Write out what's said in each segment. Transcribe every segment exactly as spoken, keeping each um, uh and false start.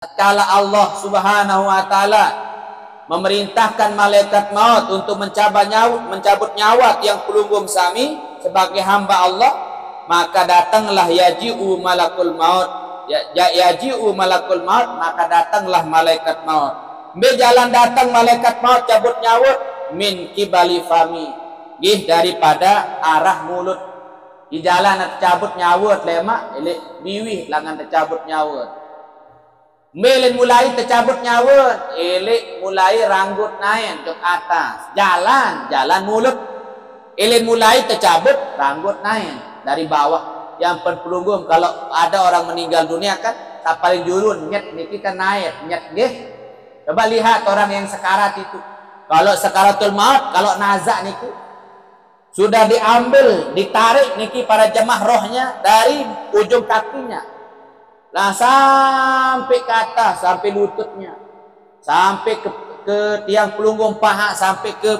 Tatkala Allah Subhanahu wa Ta'ala memerintahkan malaikat maut untuk mencabut nyawa, mencabut nyawa tiang pelungguh sami sebagai hamba Allah, maka datanglah yaji'u malakul maut. Ya, ya, yaji'u malakul maut, maka datanglah malaikat maut. Mbe jalan datang malaikat maut cabut nyawa? Min kibali fami. Gih daripada arah mulut. Di jalan nak tecabut nyawa telemak, elek biwih langan tecabut nyawa. Mbe len mulai tecabut nyawa, elek mulai ranggut naen jok atas. Jalan, jalan mulut. Elen mulai tecabut ranggut naen dari bawah. Yang pen pelungguh, kalau ada orang meninggal dunia kan, tak paling jurun nyet niki kan naen, nyet nggih. Coba lihat orang yang sekarat itu. Kalau sekaratul maut, kalau nazak niki sudah diambil, ditarik niki para jemaah rohnya dari ujung kakinya. Lah sampai ke atas, sampai lututnya. Sampai ke, ke tiang pelungguh paha, sampai ke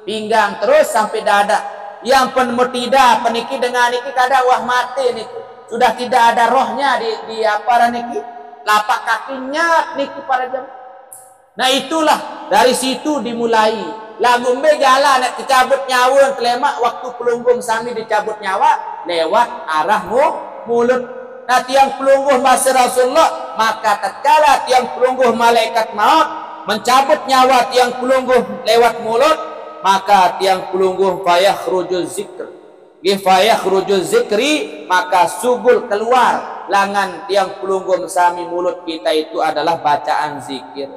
pinggang, terus sampai dada. Yang pen mutida peniki dengan niki kadang wah mati niki. Sudah tidak ada rohnya di, di apa niki? Lapak kakinya niki para jemaah. Nah, itulah dari situ dimulai. Lagu mbe jalan nak dicabut nyawa telemak waktu pelungguh sami dicabut nyawa lewat arah mu, mulut. Nah, tiang pelungguh masa Rasulullah, maka tatkala tiang pelungguh malaikat maut mencabut nyawa tiang pelungguh lewat mulut, maka tiang pelungguh fayakhruju zikr. Nggih, fayakhruju zikri, maka sugul keluar langan tiang pelungguh sami mulut kita itu adalah bacaan zikir.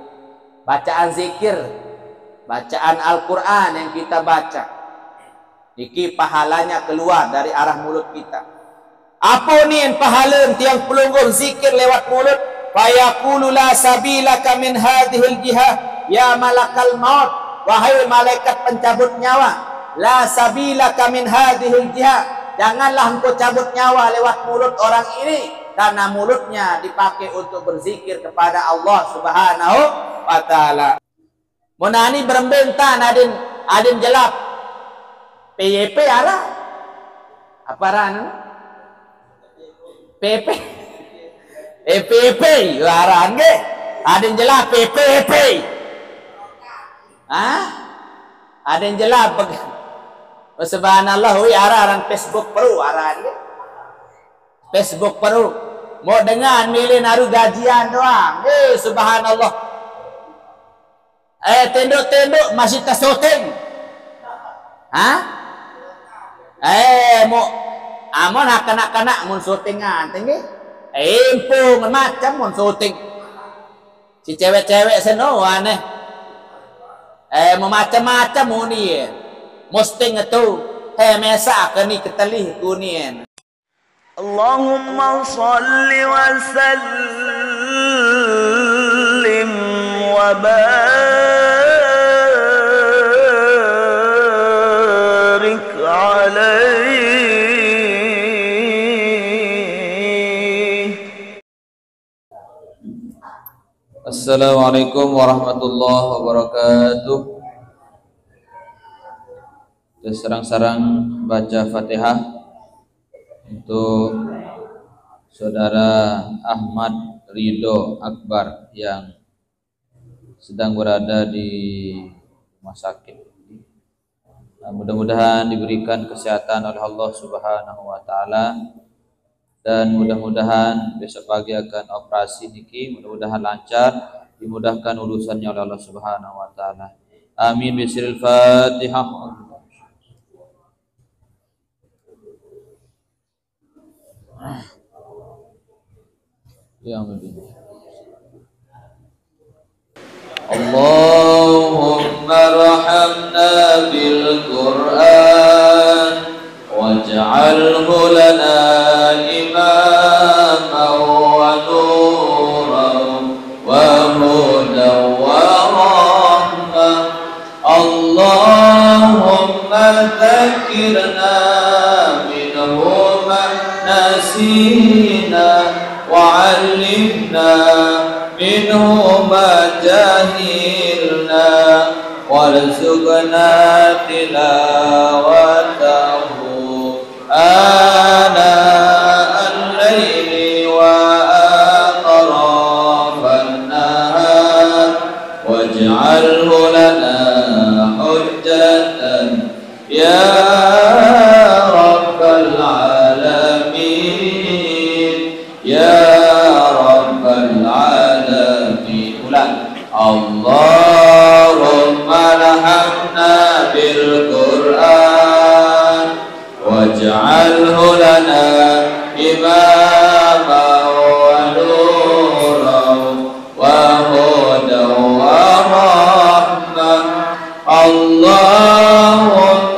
Bacaan zikir, bacaan Al-Quran yang kita baca. Niki pahalanya keluar dari arah mulut kita. Apa ni pahala tiang pelungguh zikir lewat mulut? Fayaqulu la sabilaka min hadhil jihah, ya malakal maut, wahai malaikat pencabut nyawa, la sabilaka min hadhil jihah, janganlah engkau cabut nyawa lewat mulut orang ini, karena mulutnya dipakai untuk berzikir kepada Allah Subhanahu wa Ta'ala. Monani berembe entan adin, adin jelap. P Y P arah. Apa arah anu? P P. Eh, P P, arah nggih. Adin jelap P P, P P. Hah? Adin jelap. Oh, subhanallah, wi arah aran Facebook peru arah nggih. Facebook peru. Mau dengan milih naruh gajian doang. Eh, subhanallah. Eh, tenduk-tenduk masih tersyuting. Hah? Eh, mau aman kanak-kanak mun syutingan tinggi. Eh, empung macam mun syuting. Si cewek-cewek seno aneh. Eh, mau macam-macam mun dia. Musting itu. Eh, mesa ke ni ketelih kunien. اللهم صل وسلم وبارك عليه. Assalamualaikum warahmatullahi wabarakatuh. Kita sareng-sareng baca Fatihah untuk Saudara Ahmad Ridho Akbar yang sedang berada di rumah sakit. Nah, mudah-mudahan diberikan kesehatan oleh Allah Subhanahu wa Ta'ala, dan mudah-mudahan besok pagi akan operasi niki, mudah-mudahan lancar, dimudahkan urusannya oleh Allah Subhanahu wa Ta'ala. Amin. Bisiril Fatihah. Yang lebih. اللهم ارحمنا بالقرآن واجعله لنا إماما ونورا وهدى ورحمة. اللهم ذكرنا منه ما نسينا وعلمنا منه ما جهلنا وارزقنا تلاوته آناء الليل وأطراف واجعله لنا حجة يا رب العالمين، يا رب العالمين. Ulang. اللهم ارحمنا بالقرآن واجعله لنا إماما ونورا وهدى ورحمة. اللهم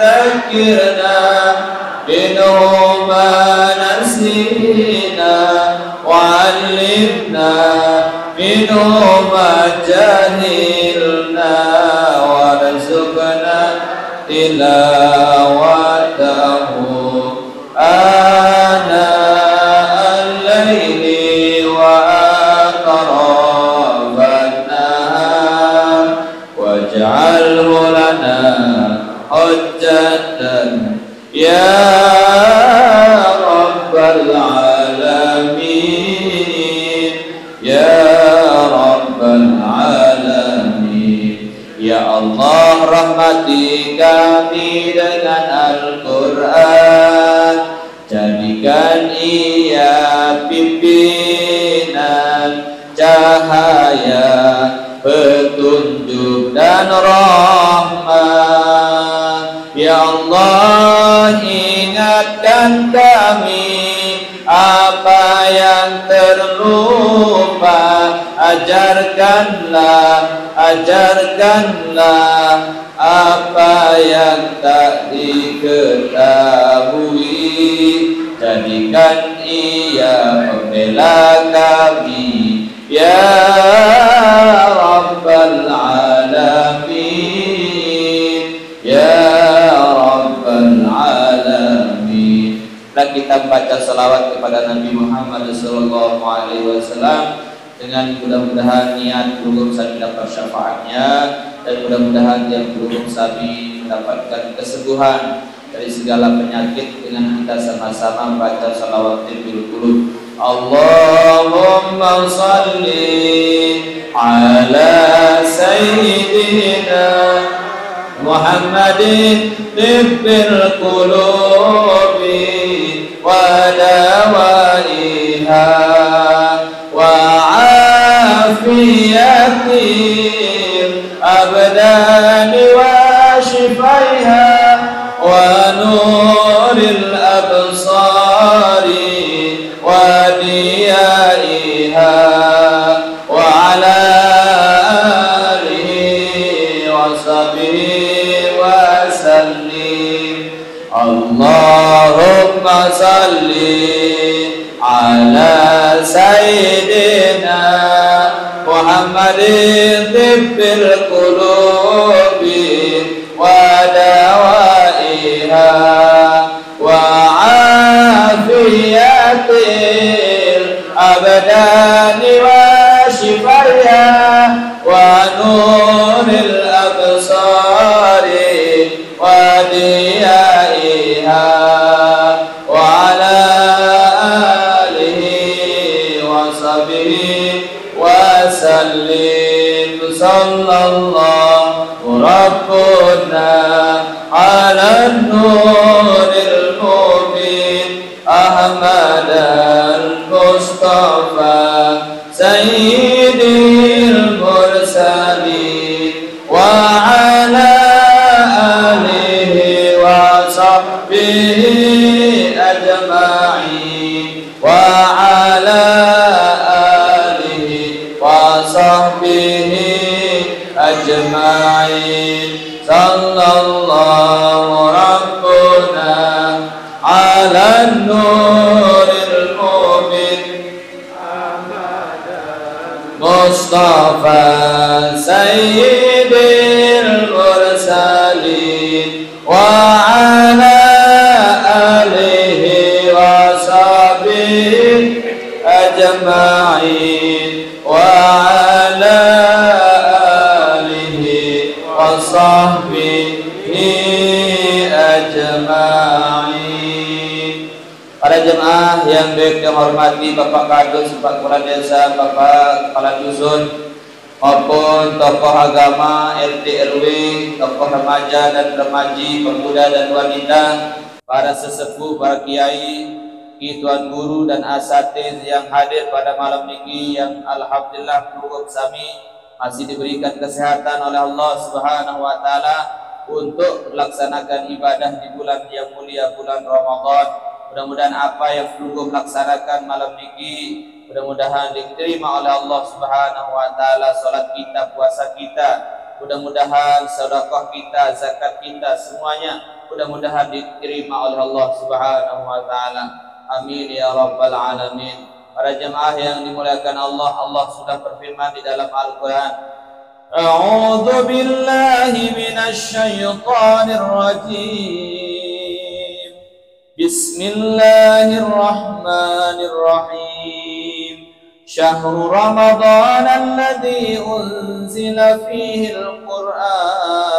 ذكرنا منه ما نسينا وعلمنا منه ما جهلنا وارزقنا تلاوته آناء الليل وأطراف النهار واجعله لنا حجة يا رب العالمين، يا رب العالمين. Ya Allah, rahmati kami dengan Al-Quran. Jadikan ia pimpinan, cahaya, petunjuk dan rahmat. Ya Allah, ingatkan kami apa yang terlupa, ajarkanlah, ajarkanlah apa yang tak diketahui, jadikan ia pembela kami, ya Rabbal Alamin, ya Rabbal Alamin. Mari kita baca salawat kepada Nabi Muhammad sallallahu alaihi wasallam, dengan mudah-mudahan niat belum sami dapat syafaatnya, dan mudah-mudahan yang belum sami mendapatkan kesembuhan dari segala penyakit dengan kita sama-sama membaca salawat tibbil qulub. Allahumma salli ala sayyidina Muhammadin tibbil qulubi wa dawaiha wa afiyatil abdani wa shifaiha wa nuril absari wa diyaiha wa ala alihi wa sahbihi wa sallim. Allahumma salli ala sayyidina Muhammadin tibbil qulubi wa dawaiha wa afiyatil abdani wa shifaiha wa nuril absari wa diyaiha wa ala alihi wa sahbihi wa sallim. Sallallahu rabbuna ala nuril mubin Ahmad al-Mustafa sayyidil mursalin wa ala alihi wa sahbihi ajma'in wa ala alihi wa sahbihi ajma'in. Sallallahu rabbuna ala nuril mubin Mustafa sayyidil mursalin wa ala alihi wa sahbihi ajma'in wa ala alihi wa sahbihi ajma'in. Para jemaah yang baik dihormati Bapak Kadus, Bapak Kepala Desa, Bapak Kepala Dusun, maupun tokoh agama, R T R W, tokoh remaja dan remaji, pemuda dan wanita, para sesepuh, para kiai, ki tuan guru dan asatiz yang hadir pada malam niki, yang alhamdulillah pelungguh sami masih diberikan kesehatan oleh Allah Subhanahu wa taala untuk melaksanakan ibadah di bulan yang mulia, bulan Ramadan. Mudah-mudahan apa yang pelungguh laksanakan malam niki, mudah-mudahan diterima oleh Allah Subhanahu wa taala salat kita, puasa kita. Mudah-mudahan sedekah kita, zakat kita, semuanya mudah-mudahan diterima oleh Allah Subhanahu wa taala. Amin ya rabbal alamin. Para jemaah yang dimuliakan Allah, Allah sudah berfirman di dalam Al-Quran. أعوذ بالله من الشيطان الرجيم. بسم الله الرحمن الرحيم. شهر رمضان الذي أنزل فيه القرآن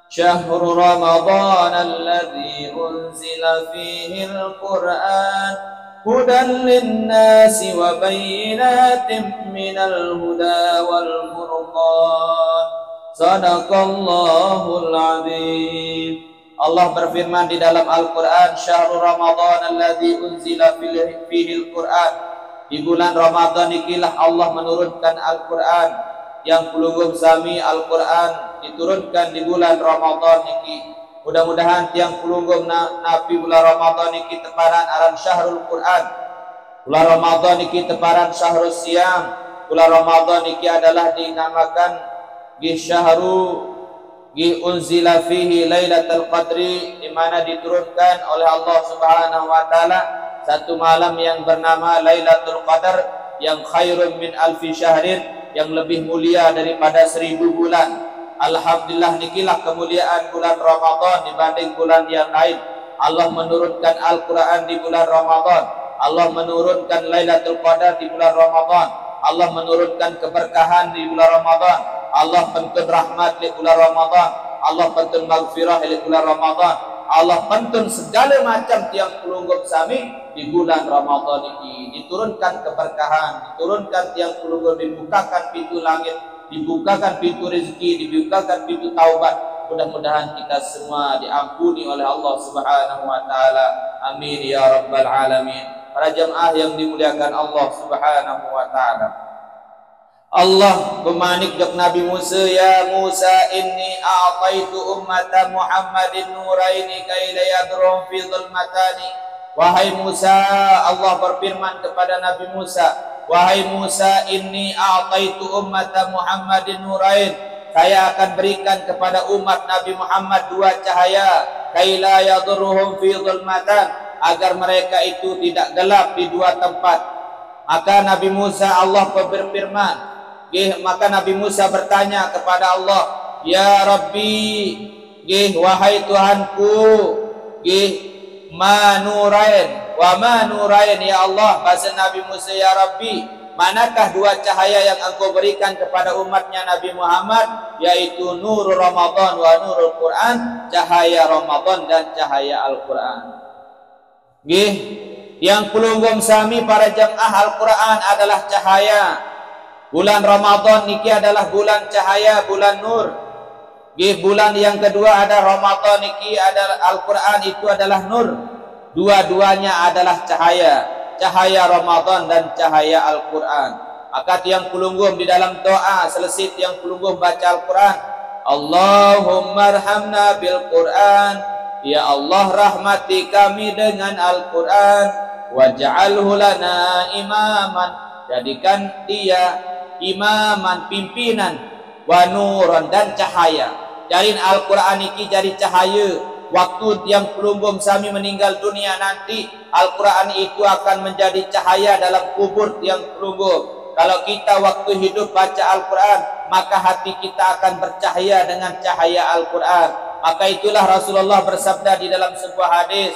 شهر رمضان الذي أنزل فيه القرآن هدى للناس وبينات من الهدى والفرقان. صدق الله العظيم. Allah berfirman di dalam Al-Quran, شهر رمضان الذي أنزل فيه القرآن. Di bulan Ramadan ikilah Allah menurunkan Al-Quran. Yang pelungguh sami, Al-Quran diturunkan di bulan Ramadan niki. Mudah-mudahan tiang pelungguh na-, napi bulan Ramadan niki teparan aran syahrul Quran. Bulan Ramadan niki teparan syahrul siyam. Bulan Ramadan niki adalah dinamakan nggih syahru nggih unzila fihi lailatul qadri, di mana diturunkan oleh Allah Subhanahu wa taala satu malam yang bernama Lailatul Qadar, yang khairun min alfi syahrin, yang lebih mulia daripada seribu bulan. Alhamdulillah, nikilah kemuliaan bulan Ramadan dibanding bulan yang lain. Allah menurunkan Al-Quran di bulan Ramadan. Allah menurunkan Lailatul Qadar di bulan Ramadan. Allah menurunkan keberkahan di bulan Ramadan. Allah pantun rahmat di bulan Ramadan. Allah pantun maghfirah di bulan Ramadan. Allah pantun segala macam tiang pelungguh sami di bulan Ramadan ini. Diturunkan keberkahan, diturunkan tiang pelungguh, dibukakan pintu langit, dibukakan pintu rezeki, dibukakan pintu taubat. Mudah-mudahan kita semua diampuni oleh Allah Subhanahu wa taala. Amin ya rabbal alamin. Para jemaah yang dimuliakan Allah Subhanahu wa taala. Allah bemanik dek Nabi Musa, "Ya Musa, inni a'taitu ummata Muhammadin nuraini kaila yadrum fi dhulmatani." Wahai Musa, Allah berfirman kepada Nabi Musa, "Wahai Musa, inni a'taitu ummata Muhammadin nurain." Saya akan berikan kepada umat Nabi Muhammad dua cahaya, kaila yadurruhum fi dhulmatan, agar mereka itu tidak gelap di dua tempat. Maka Nabi Musa, Allah berfirman, nggih, maka Nabi Musa bertanya kepada Allah, "Ya Rabbi, nggih, wahai Tuhanku, nggih, ma nurain, wa ma nurain, ya Allah." Bahasa Nabi Musa, "Ya Rabbi, manakah dua cahaya yang Engkau berikan kepada umatnya Nabi Muhammad, yaitu nur Ramadan wa nurul Quran, cahaya Ramadan dan cahaya Al-Quran." Nggih, yang pelungguh sami para jamaah, Al-Quran adalah cahaya. Bulan Ramadan niki adalah bulan cahaya, bulan nur. Nggih, bulan yang kedua ada Ramadan niki adalah Al-Quran, itu adalah nur. Dua-duanya adalah cahaya. Cahaya Ramadan dan cahaya Al-Quran. Maka tiang pelungguh di dalam doa, selesai tiang pelungguh baca Al-Quran, "Allahummarhamna bil Quran." Ya Allah, rahmati kami dengan Al-Quran. "Waj'alhu lana imaman." Jadikan dia imaman, pimpinan, wa nuran, dan cahaya. Jalin Al-Quran niki jadi cahaya. Waktu tiang pelungguh sami meninggal dunia nanti, Al-Quran itu akan menjadi cahaya dalam kubur tiang pelungguh. Kalau kita waktu hidup baca Al-Quran, maka hati kita akan bercahaya dengan cahaya Al-Quran. Maka itulah Rasulullah bersabda di dalam sebuah hadis,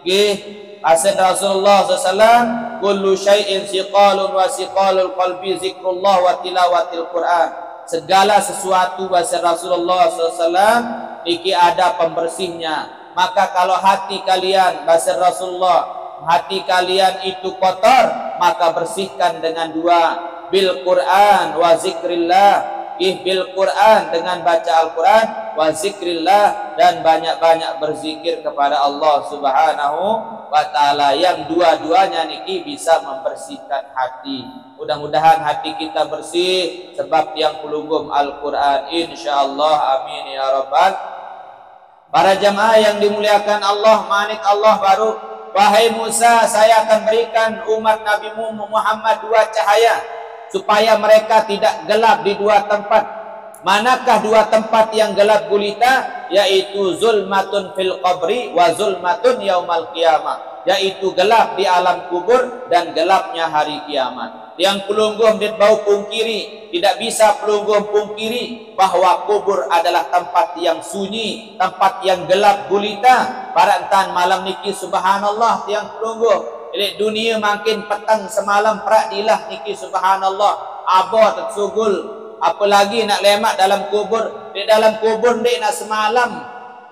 nggih, hasil Rasulullah sallallahu alaihi wasallam, "Kullu syai'in siqalun wa siqalul qalbi zikrullah wa tilawatil Quran." Segala sesuatu, bahasa Rasulullah sallallahu alaihi wasallam, niki ada pembersihnya. Maka kalau hati kalian, bahasa Rasulullah, hati kalian itu kotor, maka bersihkan dengan dua. Bil Quran wa zikrillah. Ih, bil Quran, dengan baca Al-Quran, wa zikrillah, dan banyak-banyak berzikir kepada Allah Subhanahu wa Ta'ala. Yang dua-duanya niki bisa membersihkan hati. Mudah-mudahan hati kita bersih sebab tiang pelungguh Al-Quran, insyaallah, amin ya rabbal. Para jamaah yang dimuliakan Allah, manik Allah baru, wahai Musa, saya akan berikan umat Nabi Mu-, Muhammad dua cahaya supaya mereka tidak gelap di dua tempat. Manakah dua tempat yang gelap gulita? Yaitu zulmatun fil qabri wa zulmatun yaumal qiyamah, yaitu gelap di alam kubur dan gelapnya hari kiamat. Tiang pelungguh dit bau pungkiri, tidak bisa pelungguh pungkiri bahwa kubur adalah tempat yang sunyi, tempat yang gelap gulita. Parantan malam niki, subhanallah, tiang pelungguh. Ilik dunia makin petang semalam perak dilah niki, subhanallah. Abo tersugul, apalagi nak lemak dalam kubur. Di dalam kubur ndik nak semalam.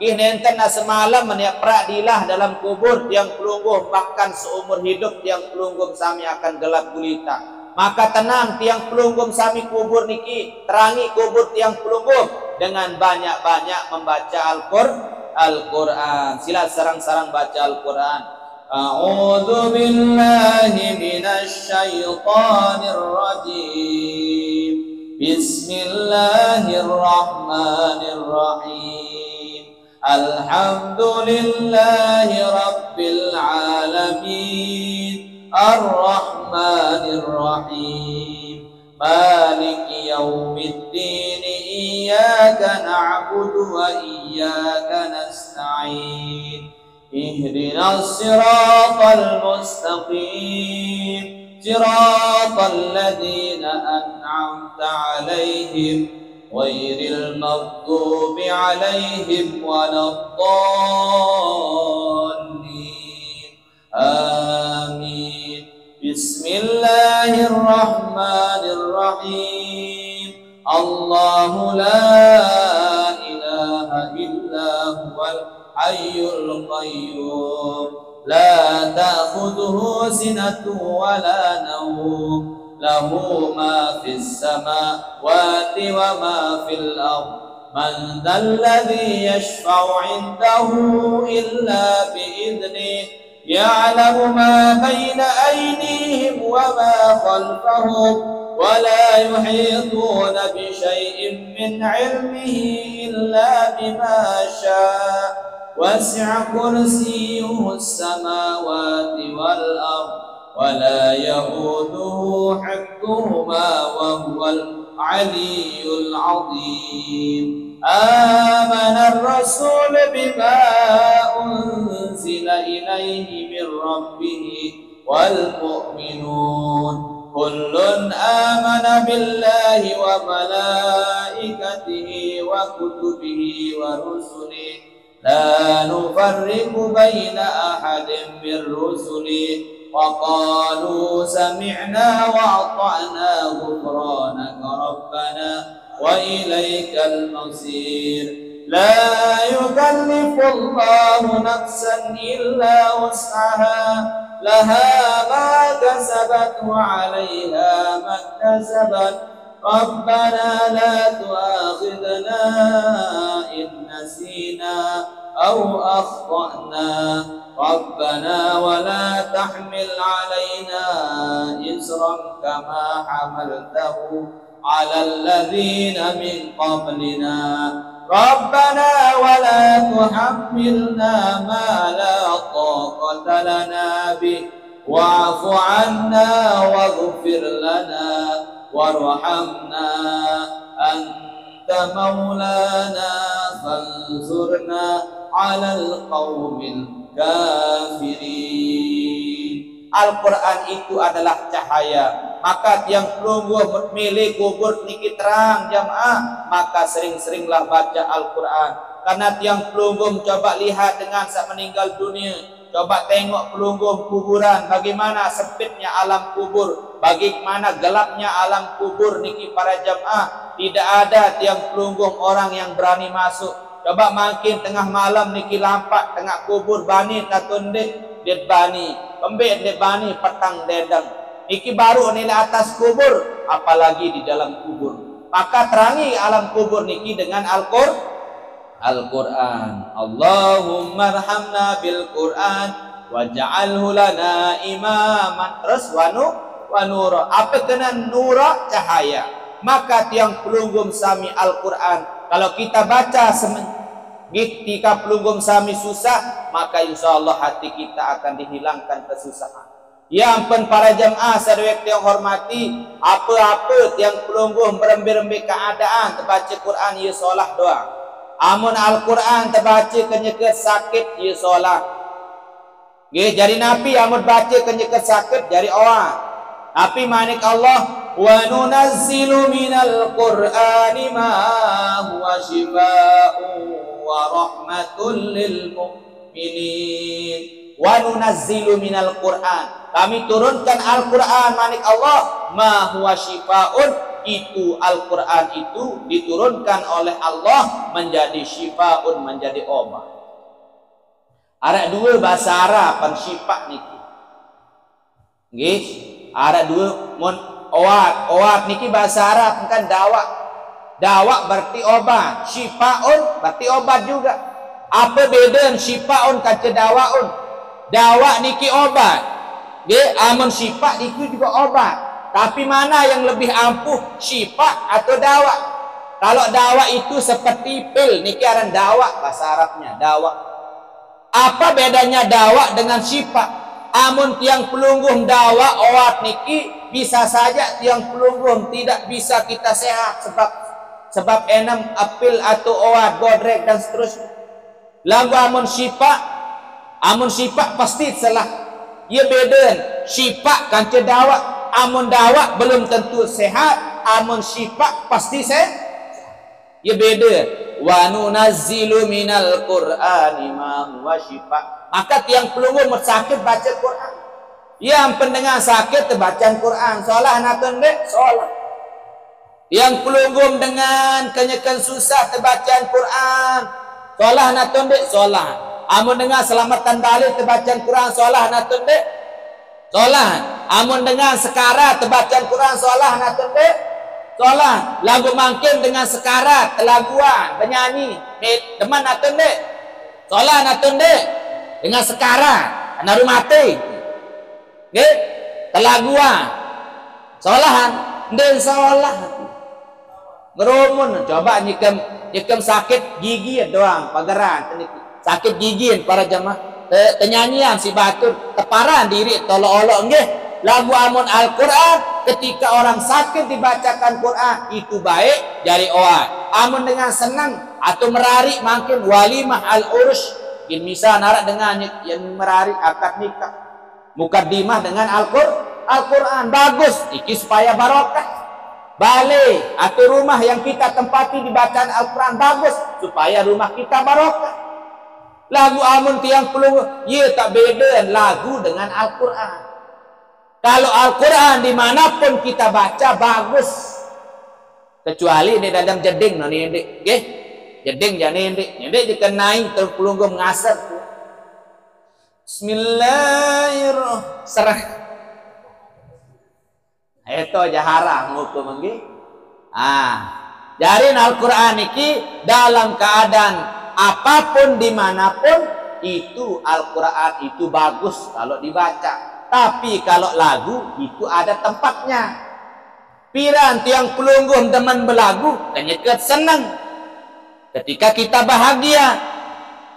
Ih, nenten nak semalam meniak perak dilah dalam kubur tiang pelungguh, bahkan seumur hidup tiang pelungguh sami akan gelap gulita. Maka tenang tiang pelungguh sami kubur niki, terangi kubur tiang pelungguh dengan banyak-banyak membaca Al-Qur-, Al-Quran. Sila sarang-sarang baca Al-Quran. A'udzu billahi minasy syaithanir rajim. Bismillahirrahmanirrahim. Alhamdulillahi rabbil alamin. Arrahmanirrahim. Maliki yaumiddin. Iyyaka na'budu wa iyyaka nasta'in. Ihdinas siratal mustaqim. Siratal ladzina an'amta 'alaihim ghairil maghdubi 'alaihim waladdallin. Amin. Bismillahirrahmanirrahim. Allahu la ilaha illa huwal hayyul qayyum. La ta'khudhuhu sinatun wa la nawm. Lahu ma fis samawati wa ma fil ard. Man dzalladzi yashfa'u 'indahu illa bi idznih. Ya'lamu ma baina aydihim wa ma khalfahum. Wa la yuhituna bi syai'in min 'ilmihi illa bima sya'. Wasi'a kursiyyuhus samawati wal ard. Wa la ya'uduhu hifdhuhuma wa huwal aliyyul azim. Amanar rasulu bima unzila ilaihi mir rabbih wal mu'minun. Kullun amana billahi wa malaikatihi wa kutubihi wa rusulihi. La nufarriqu baina ahadin mir rusulihi. Wa qalu sami'na wa ata'na ghufranaka rabbana wa ilaikal masir. La yukallifullahu nafsan illa wus'aha. Laha ma kasabat wa 'alaiha maktasabat. Rabbana la tu'akhidna in nasina aw akhtana. Rabbana wa la tahmil 'alaina isran kama hamaltahu 'alal ladzina min qablina. Rabbana wa la tuhammilna ma la taqata lana bih. Wa'fu 'anna waghfir lana warhamna. Anta maulana fansurna 'alal qaumil kafirin. Al-Quran itu adalah cahaya. Maka tiang pelungguh mele kubur niki terang jamaah, maka sering-seringlah baca Al-Quran. Karena tiang pelungguh coba lihat dengan sak meninggal dunia, coba tengok pelungguh kuburan, bagaimana sempitnya alam kubur, bagaimana gelapnya alam kubur niki para jamaah. Tidak ada tiang pelungguh orang yang berani masuk. Coba mangkin tengah malam niki lampak tengah kubur, bani tatun dek, dek bani, pembek dek bani, petang dedeng. Niki baru nilai atas kubur, apalagi di dalam kubur. Maka terangi alam kubur niki dengan Al-Qur-, Al-Qur'an. Allahumma arhamna bil Qur'an waj'alhu lana imaman. Terus wanu wanura. Apa kena nura? Cahaya. Maka tiang pelungguh sami Al-Qur'an, kalau kita baca semen-, ketika pelungguh sami susah, maka insya Allah hati kita akan dihilangkan kesusahan. Ya ampun, para jamaah sadaya tiang hormati, apa-apa tiang pelungguh merembe-rembe keadaan, terbaca Quran, ia solah doa. Amun Al-Quran terbaca kenyeke sakit, ia solah. Nggih, jari napi amun baca kenyeke sakit, jari oat. Tapi manik Allah, "Wa nunazzilu minal Qur'ani ma huwa syifaa'un wa rahmatul lil mu'minin." Wa nunazzilu minal Qur'an. Kami turunkan Al-Quran, manik Allah, ma huwa syifaa'un, itu Al-Quran itu diturunkan oleh Allah menjadi syifaa'un, menjadi obat. Araq dua bahasa Arab pan syifa niki. Nggih, araq dua, mun oat. Oat niki bahasa Arab kan dawa. Dawa berarti obat, syifaun berarti obat juga. Apa bedan syifaun kance dawaun? Dawa niki obat. Nggih, amun syifa niki juga obat. Tapi mana yang lebih ampuh, syifa atau dawa? Kalau dawa itu seperti pil, niki aran dawa bahasa Arabnya, dawa. Apa bedanya dawa dengan syifa? Amun tiang pelungguh dawa oat niki, bisa saja tiang pelungguh tidak bisa kita sehat sebab, sebab enem apil atau oat bodrek dan seterusnya. Lagu amun syifa, amun syifa pasti selah. Ia bedan syifa kance dawa. Amun dawa belum tentu sehat, amun syifa pasti sehat. Ya beda. Wa nunazzilu minal Qur'ani ma huwa syifa. Maka tiang pelungguh mun sakit baca Quran. Yang pendengar sakit terbacaan Quran. Solah natun dek? Solah. Yang pelungguh dengan kenyekan susah terbacaan Quran. Solah natun dek? Solah. Amun dengar selamatan balik terbacaan Quran. Solah natun dek? Solah. Amun dengan sekarat terbacaan Quran, solah natun dek? Solah. Lagu mangkin dengan sekarat, telaguan, penyanyi, demen natun dek? Solah natun dek? Dengan sekarat, naru mati. Nggih? Telaguan. Solahan? Nggih, solah. Ngerumun, coba nyekem, nyekem sakit gigi doang, pageran, sakit gigi para jemaah. Te-, tenyanyian si batur, teparan diri tolok-olok nggih. Lagu amun Al-Quran, ketika orang sakit dibacakan Quran, itu baik, jari oat. Amun dengan senang atau merari, mangkin walimah al-urus. Gin misal narak dengan yang merari akad nikah. Mukaddimah dengan Al-Qur-, Al-Quran. Bagus, iki supaya barokah. Balai atau rumah yang kita tempati dibacaan Al-Quran bagus, supaya rumah kita barokah. Lagu amun tiang pelungguh, ye tak beda lagu dengan Al-Quran. Kalau Al-Quran dimanapun kita baca bagus. Kecuali di dalam jeding no ni ndik, nggih. Jeding jani ndik, ndik dikenai terus pelungguh ngasar. Bismillahirrahmanirrahim. Serah. Itu jahara ngukum nggih. Ah, jarin Al-Quran niki dalam keadaan apapun dimanapun itu Al-Quran itu bagus kalau dibaca. Tapi kalau lagu itu ada tempatnya. Piran tiang pelungguh demen belagu, kenyeket seneng. Ketika kita bahagia,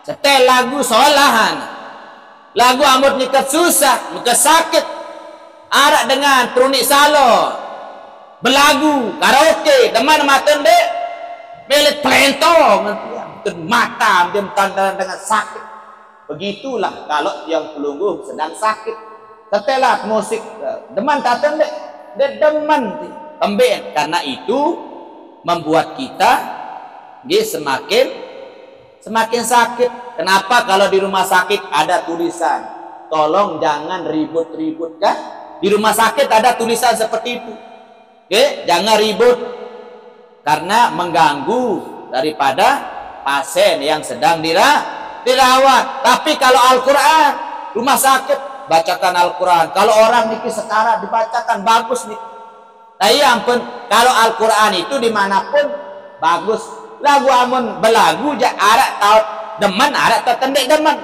setel lagu solahan. Lagu amut nyeket susah, nyeket sakit. Arak dengan perunik salo. Belagu, karaoke, demen matun dek. Melet pelentong. Mata dia tanda dengan sakit. Begitulah kalau tiang pelungguh sedang sakit. Setelat musik, eh, demen tatun dek. Dek demen ti. Kemben. Karena itu membuat kita nggih semakin, semakin sakit. Kenapa kalau di rumah sakit ada tulisan, "Tolong jangan ribut-ribut," kan? Di rumah sakit ada tulisan seperti itu. Oke, jangan ribut karena mengganggu daripada pasien yang sedang dira-, dirawat. Tapi kalau Al-Quran, rumah sakit, bacakan Al-Quran. Kalau orang niki sekarat, dibacakan, bagus nih. Tapi ampun, kalau Al-Quran itu dimanapun bagus. Lagu amun belagu ja araq tau demen, araq tau tendeq demen.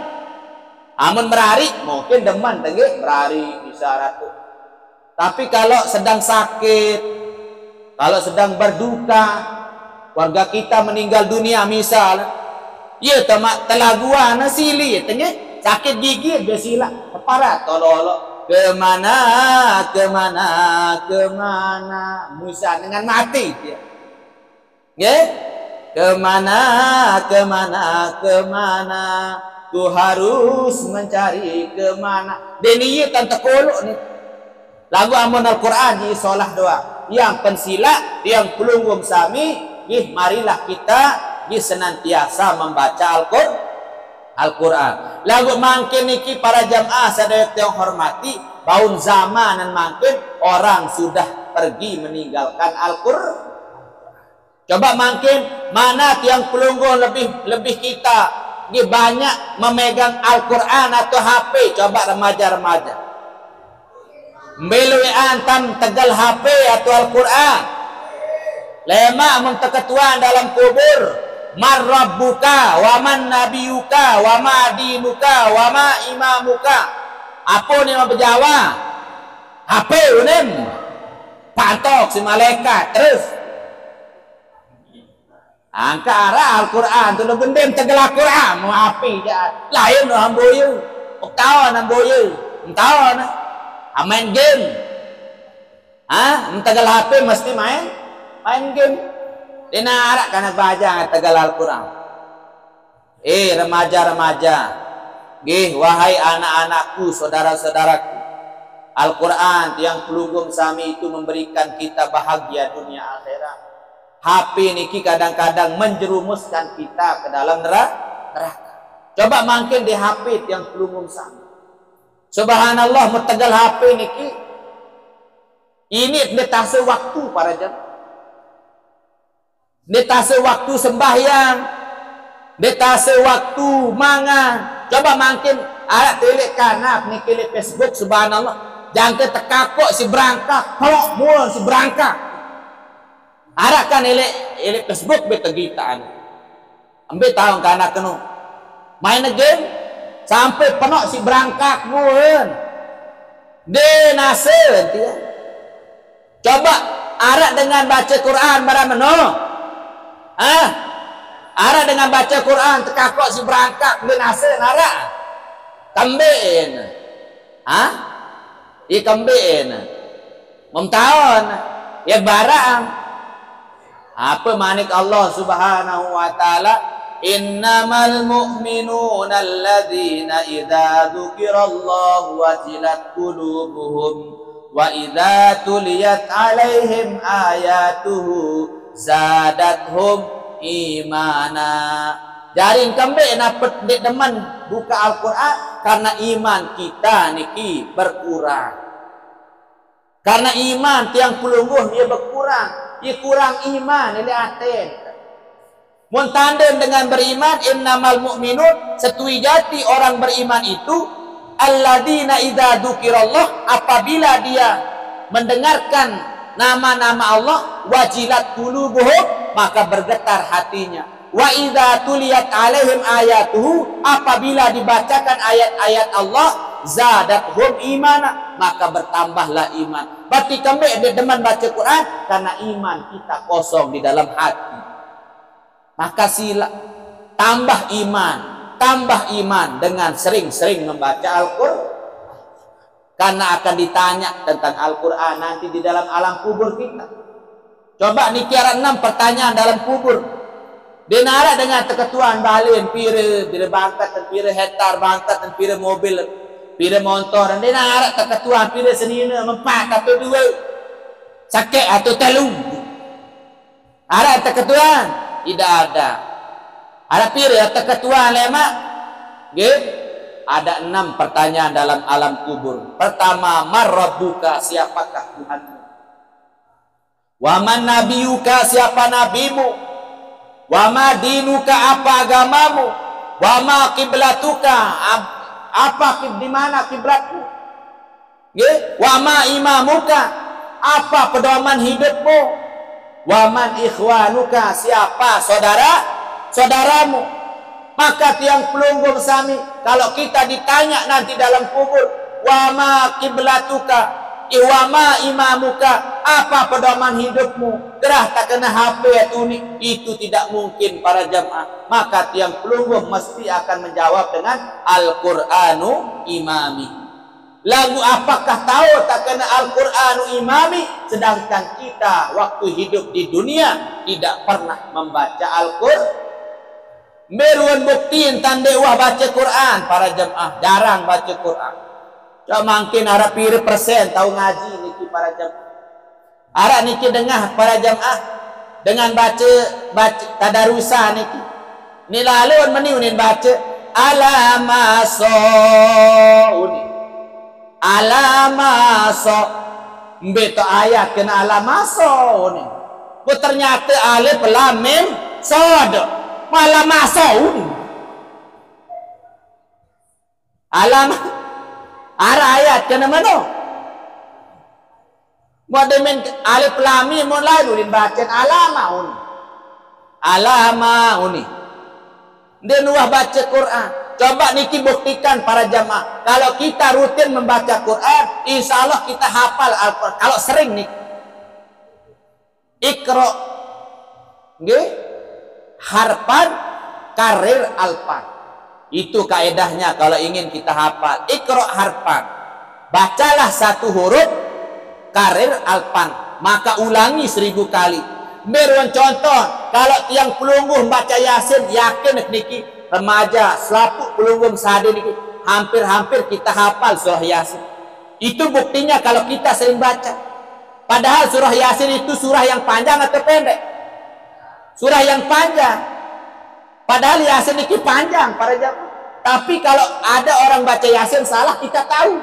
Amun merariq, mungkin demen tenggih merariq bisa ratu. Tapi kalau sedang sakit, kalau sedang berduka, keluarga kita meninggal dunia misal, ye temaq telaguan sili tenggih, sakit gigi dia silaq, teparat tolo-olo. Kemana, kemana, kemana? Musa dengan mati dia. Nggih? Kemana, kemana, kemana? Ku harus mencari kemana. Dene ye tan tekoloq ni. Lagu amun Al-Quran di solah doang. Yang pensilaq, yang pelungguh sami, nggih marilah kita nggih senantiasa membaca Al-Qur-, Al-Quran. Lagu mangkin niki para jamaah sadaya tiang hormati, baun zamanan mangkin orang sudah pergi meninggalkan Al-Qur-, Coba mangkin, mana tiang pelungguh lebih, lebih kita nggih banyak memegang Al-Quran atau H P? Coba remaja-remaja. Mbe lueqan tan tegel H P atau Al-Quran? Lemaq mun teketuan dalam kubur, "Man rabbuka, wa man nabiyuka, wa ma dinuka, wa ma imamuka." Apa ni bejawa? H P unin. Pantok si malaikat terus. Angka arah Al-Quran tu lu gendem tegel Al-Quran, mau api ja. Lain lu amboye. Oktaon amboye. Entaon. Ah, main game. Ha? Entegel H P mesti main, main game. Dina araq kana bajang tegel Al-Quran. Eh, remaja-remaja. Nggih, wahai anak-anakku, saudara-saudaraku. Al-Quran tiang pelungguh sami itu memberikan kita bahagia dunia akhirat. H P niki kadang-kadang menjerumuskan kita ke dalam nera-, neraka. Coba mangkin di H P tiang pelungguh sami. Subhanallah, metegel H P niki. Ini ndeq tase waktu para jemaah. Ndeq tase waktu sembahyang. Ndeq tase waktu mangan. Coba mangkin araq tileq kanak niki leq Facebook, subhanallah. Jangke tekakoq si berangkak, pelok mul si berangkak. Araq kan leq, leq Facebook be tegitan. Embe taun kanak kenu. Main game sampai penok si berangkak mul. De nase enti. Coba araq dengan bace Quran barang meno? Hah? Araq dengan bace Quran tekakoq si berangkak ndeq nase araq? Kembeqne? Hah? Ie kembeqne? Memtaon? Ie barang. Apa manik Allah Subhanahu wa Ta'ala? "Innamal mu'minuna alladzina idza dzukirallahu wajilat qulubuhum wa idza tuliyat 'alaihim ayatuhu zadathum imana." Jari kembeq napi ndeq demen buka Al-Quran? Karena iman kita niki berkurang. Karena iman tiang pelungguh ie berkurang, ie kurang iman leq ate. Mun tanden dengan beriman, innamal mu'minun, setujati orang beriman itu, alladzina idza dzukirallah, apabila dia mendengarkan nama-nama Allah, wajilat qulubuhum, maka bergetar hatinya. Wa idza tuliyat 'alaihim ayatuhu, apabila dibacakan ayat-ayat Allah, zadathum imana, maka bertambahlah iman. Berarti kembeq ndeq demen bace Quran? Karena iman kita kosong di dalam hati. Maka sila tambah iman, tambah iman dengan sering-sering membaca Al-Qur'an. Karena akan ditanya tentang Al-Qur'an nanti di dalam alam kubur kita. Coba niki araq enem pertanyaan dalam kubur. Ndeq araq dengan teketuan balen pire, pire bangket, pire hektar bangket, pire mobil, pire montor. Ndeq araq teketuan pire senine, empat atau due. Sekeq atau telu. Araq teketuan? Tidak ada. Araq pire teketuan lemaq? Nggih. Ada enam pertanyaan dalam alam kubur. Pertama, "Man rabbuka?" Siapakah Tuhanmu? "Wa man nabiyuka?" Siapa nabimu? "Wa ma dinuka?" Apa agamamu? "Wa ma qiblatuka?" Ap-, apa kib-, di mana kiblatmu? Nggih, "Wa ma imamuka?" Apa pedoman hidupmu? Waman ikhwanuka, siapa saudara saudaramu? Maka tiang pelungguh sami, kalau kita ditanya nanti dalam kubur, wama kiblatuka, wama imamuka, apa pedoman hidupmu? Gerah tak kena hape tu ni, itu tidak mungkin para jamaah. Maka tiang pelungguh mesti akan menjawab dengan Al-Qur'anu imami. Lagu apakah tahu tak kena Al-Qur'anu imami, sedangkan kita waktu hidup di dunia tidak pernah membaca Al-Qur'an. Meruan bukti tande wah baca Quran para jemaah, jarang baca Quran. Cuma mungkin arah pira persen tahu ngaji niki para jemaah. Arak niki dengah para jamaah dengan baca, baca tadarusan niki. Ni lalu meni unin baca alamaso uni. Alamaso. Mbe to ayat kena alamaso uni. Ku ternyata alif lam mim sod. Malamaso uni. Alam ara ayat kena mano? Mau demen alif lam mim mun lalu din bacaan alamaun. Alamauni. Dia nuah baca Quran. Coba niki buktikan para jamaah. Kalau kita rutin membaca Quran, insya Allah kita hafal Al-Quran. Kalau sering nih. Iqra. Nggih. Harfan karir alfan. Itu kaedahnya kalau ingin kita hafal. Iqra harfan. Bacalah satu huruf karir alfan. Maka ulangi seribu kali. Beruan contoh, kalau tiang pelungguh baca Yasin, yakin niki remaja, selapuq pelungguh sade niki, hampir-hampir kita hafal surah Yasin. Itu buktinya kalau kita sering baca. Padahal surah Yasin itu surah yang panjang atau pendek? Surah yang panjang. Padahal Yasin niki panjang para jamaah. Tapi kalau ada orang baca Yasin salah, kita tahu.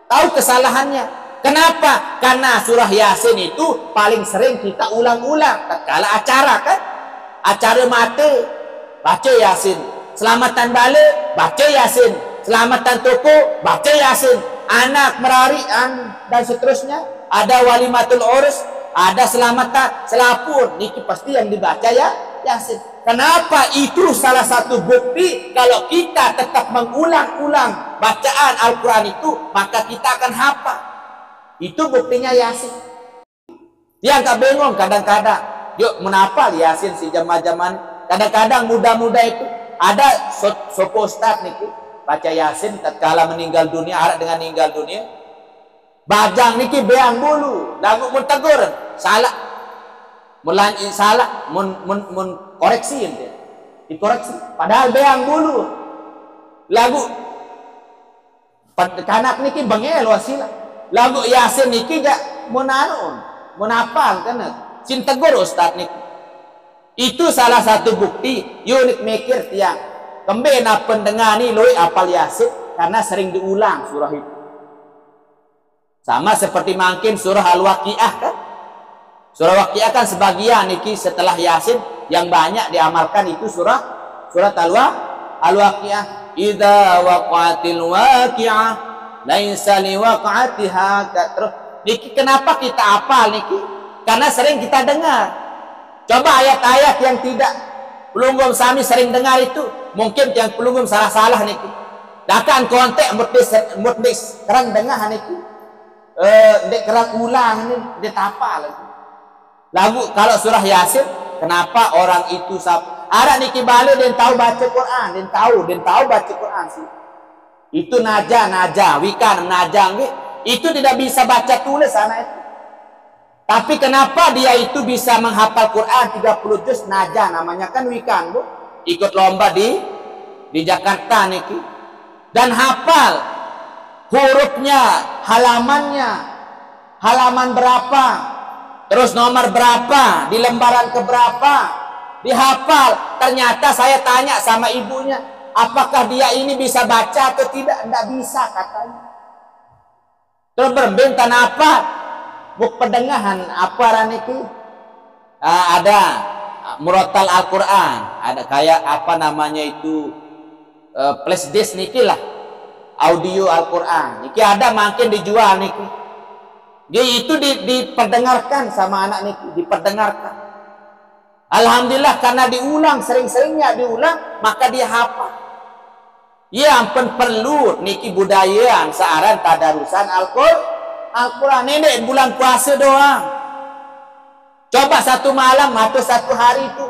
Tahu kesalahannya. Kenapa? Karena surah Yasin itu paling sering kita ulang-ulang tatkala acara, kan? Acara mate, baca Yasin. Selamatan bale, baca Yasin. Selamatan toko, baca Yasin. Anak merarian dan seterusnya, ada walimatul urs, ada selamatan, selapun, niki pasti yang dibaca ya Yasin. Kenapa? Itu salah satu bukti kalau kita tetap mengulang-ulang bacaan Al-Quran itu, maka kita akan hafal. Itu buktinya Yasin. Tiang ka bengong kadang-kadang. Yuk, mun apal Yasin si jama-jaman. Kadang-kadang muda-muda itu ada so-, sopo ustad niki baca Yasin tatkala meninggal dunia, arak dengan meninggal dunia. Bajang niki beang bulu, lagu mun tegur, salah. Mun lanji salah, mun, mun, mun koreksi ente. Dikoreksi. Padahal beang bulu. Lagu Pad-, kanak niki bengel wasila. Lagu Yasin niki jak mun anu, mun apal kena. Sin tegur ustad niki. Itu salah satu bukti, yuk nik mikir tiang. Kembe napa dengah ni luwih apal Yasin karena sering diulang surah itu. Sama seperti mangkin surah Al-Waqiah, kan? Surah Waqiah kan sebagian niki setelah Yasin yang banyak diamalkan itu surah, surat Al-Wa-, Al-Waqiah. Idza waqatil waqiah, laisa liwaqatiha ka-, terus niki kenapa kita apal niki? Karena sering kita dengar. Coba ayat-ayat yang tidak pelungguh sami sering dengar itu, mungkin tiang pelungguh salah-salah niki. Dakan kontek mutis, mutis kerang dengar niki. Eh, dek kerang ulang ni, dia tapal lagi. Lagu kalau surah Yasin, kenapa orang itu sab-, arak niki balik dia tahu baca Quran, dia tahu, dia tahu baca Quran sih. Itu naja, naja, wikan, naja, nggih. Itu tidak bisa baca tulis anak itu. Tapi kenapa dia itu bisa menghafal Quran tiga puluh juz naja, namanya kan wikan, Bu. Ikut lomba di, di Jakarta niki. Dan hafal hurufnya, halamannya, halaman berapa, terus nomor berapa, di lembaran keberapa, dihafal. Ternyata saya tanya sama ibunya, apakah dia ini bisa baca atau tidak? Tidak bisa, katanya. Terus berembe tanah apa? Buk pedengahan apa raniki? Ah, ada, ah, murotal Al-Quran, ada kayak apa namanya itu, eh, flash disk niki lah, audio Al-Quran. Niki ada mangkin dijual niki. Jadi itu di, diperdengarkan sama anak niki, diperdengarkan. Alhamdulillah, karena diulang, sering-seringnya diulang, maka dia hafal. Ya ampun, perlu niki budaya saaran tadarusan Al-Qur-, Al-Quran. Ini bulan puasa doang. Coba satu malam atau satu hari itu,